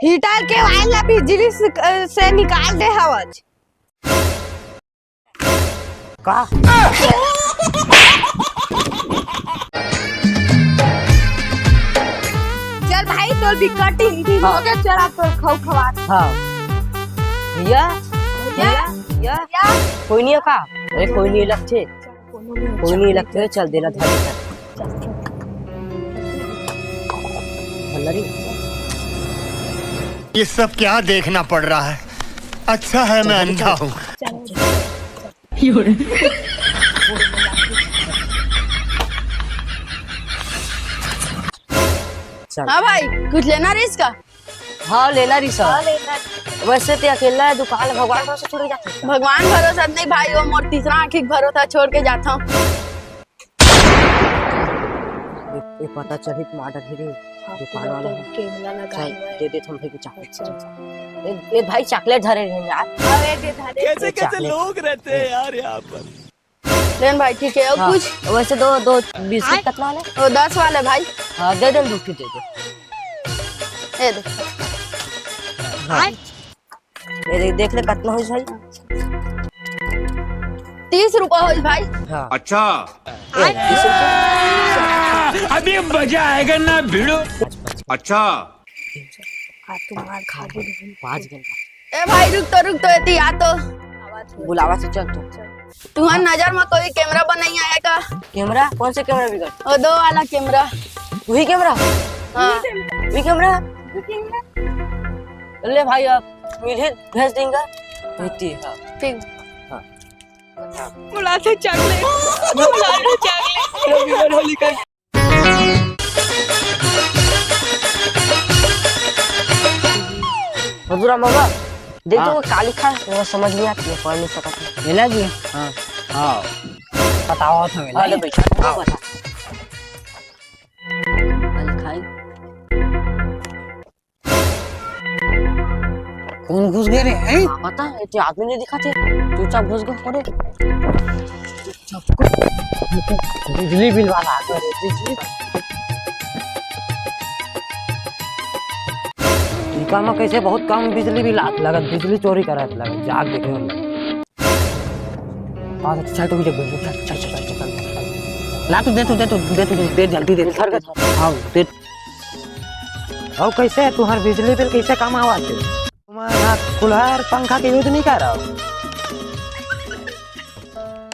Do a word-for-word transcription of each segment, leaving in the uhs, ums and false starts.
Heater के wire ला बिजली से, से निकाल दे हवच। का? चल भाई, तोर बिकट टीम टीम हो गया, चल आप तोर खाऊ खवा। हाँ। भैया, भैया, भैया, भैया। कोई नहीं है का? अरे कोई नहीं लगथे। कोई नहीं लगथे, चल देना था। ये सब क्या देखना पड़ रहा है? अच्छा है मैं अंधा हूँ। चल। हाँ भाई, कुछ लेना रहिस का? हाँ, लेना रहिस। हाँ, लेना। वैसे ते अकेला है, दुकान भगवान भरोसे छोड़ के जाथे। भगवान भरोसा नहीं भाई, वो मोर तीसरा आँखी के भरोसा छोड़ के जाता हूँ। ये, ये पता चली तो मार डालही रे। हाँ, दुकान वाला तो है। कैमरा लगा चल, हुआ है। दे दे तुम भाई को चॉकलेट से। ए, ए भाई, चॉकलेट धरे रहे यार। अरे, दे धरे। कैसे ये कैसे चॉकलेट। लोग रहते हैं यार यहाँ पर। लेन भाई, ठीक है, और हाँ, कुछ? वैसे दो, दो बिस्किट आय? कितना वाले? वो दस वाले भाई। हाँ, दे दे, दो ठो दे दे। ये दे। हाँ। ये देख, देख ले, कितना होइस भाई? तीस रुपया होइस भाई। हाँ। अच्छा। ए, तीस रुपया। अभी मजा आएगा ना भिड़ो। अच्छा। हाँ, तुम मार खा गए। पाँच घंटा। ए भाई, रुक तो, रुक तो, एती आ तो। बुलावा से चल तू। तुहर नजर में कोई कैमरा बनइया है का? कैमरा? कौन से कैमरा बिगड़? वो दो वाला कैमरा। वही कैमरा? हाँ। वही कैमरा? ले भाई, अब मिले, भेज देंगे। भेजती है, हाँ। ठीक। हाँ। बुलाते चॉकलेट, बुलाते चॉकलेट। मधुरा मौगा, देख हाँ। तो काली खा, मेरा समझ नहीं आती है, पढ़ नहीं सकता। मिला जी? हाँ। हाँ। बताओ तो मिला। हाँ, ले बैठा, हाँ। बता। काली खाई। कौन घुस गए रे, हैं? हाँ, पता है, ये आदमी नहीं दिखाते, चुपचाप घुस गए, अरे। बिजली बिल वाला आ गया रे, बिजली। इनका में कैसे बहुत कम बिजली बिल आत लगत, बिजली चोरी करत लगत, जाग देखे हम। हाँ, चल, चल, चल, चल, चल। ला, तू दे, तू दे, तू दे, तू दे, जल्दी दे। हाँ, दे। अउ कैसे तुहर बिजली बिल कैसे कम आवत हे? तुम्हारा कूलर पंखा के यूज नहीं कर रहा हो?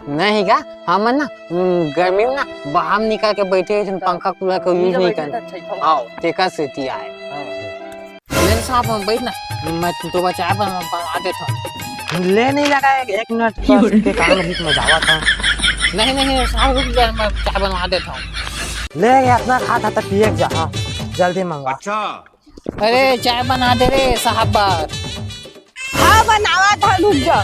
नहीं का, हमन ना, उम, गर्मी में ना बाहर निकल के बैठे हैं, पंखा कूलर का यूज नहीं करना। आओ, तेकर सेती आए। मेरे साथ में बैठ ना, मैं तो चाय बना, बना देता हूँ। ले नहीं लगा एक, एक मिनट बस के काम बीच में जावा था। नहीं, नहीं, साहब रुक जा, मैं चाय बनवा देता हूँ। ले, ये इतना खा था तो पिए के जा, हाँ, जल्दी मंगा। अच्छा। अरे, चाय बना दे रे साहब बार। हाँ, बनावा था, रुक जा।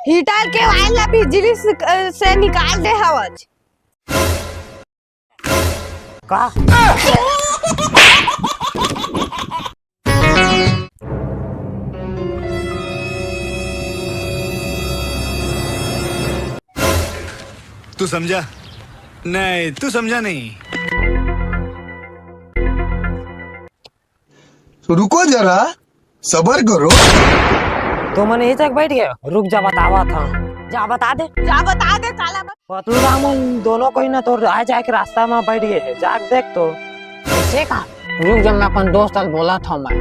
हीटर के वायर ला बिजली से, से निकाल दे हवच। का? तू समझा? नहीं, तू समझा नहीं। तो रुको जरा, सबर करो। तो मन यही तक बैठ गए, रुक जा, बतावा था। जा बता दे। जा बता दे, काला बता। पतलू राम, उन दोनों कोई ना तो आ जाए के रास्ता में बैठ गए है, जाके देख तो। कैसे का? रुक जा, मैं अपन दोस्त से बोला था मैं।